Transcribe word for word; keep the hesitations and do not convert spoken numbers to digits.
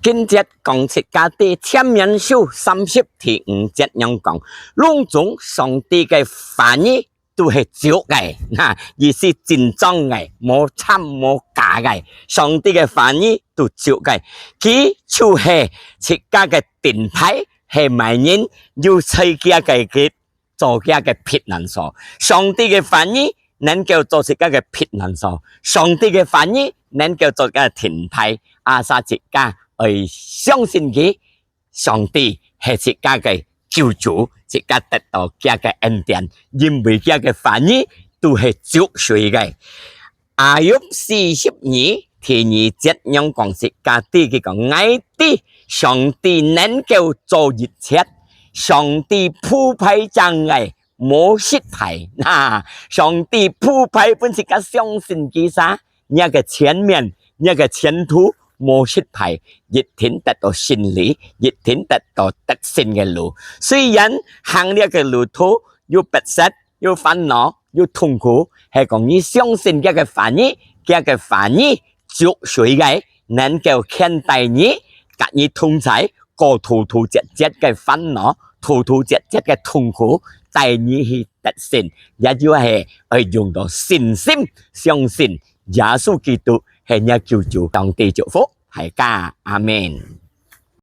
經節講自家知，箴言書三十第五節仰講：攏總上帝个話語都係足个，哈，意思真正个，無摻無假个。上帝个話語都足个，佢就係自家个盾牌，係麼人有在佢个佢做佢个避難所。上帝个話語能夠做自家个避難所，上帝个話語能夠做个盾牌。啊，所以自家愛相信佢，上帝係自家个救主，自家得到佢个恩典，因為佢个話語都係足水个。Ayub四十二第二節仰講自家知，佢講：𠊎知上帝能夠做一切，上帝鋪排正个，無失敗。哈，上帝鋪排分自家相信佢儕，若个前面，若个前途無失敗，一定得到勝利，一定得到得勝个路。雖然行這个路途有迫切，有煩惱，有痛苦，係講你相信佢个話語，佢个話語足水个，能夠牽帶你，佮你同在，過突突折折个煩惱，突突折折个痛苦，帶你去得勝。這就係愛用到信心，相信耶穌基督係若救主。上帝祝福大家，阿們。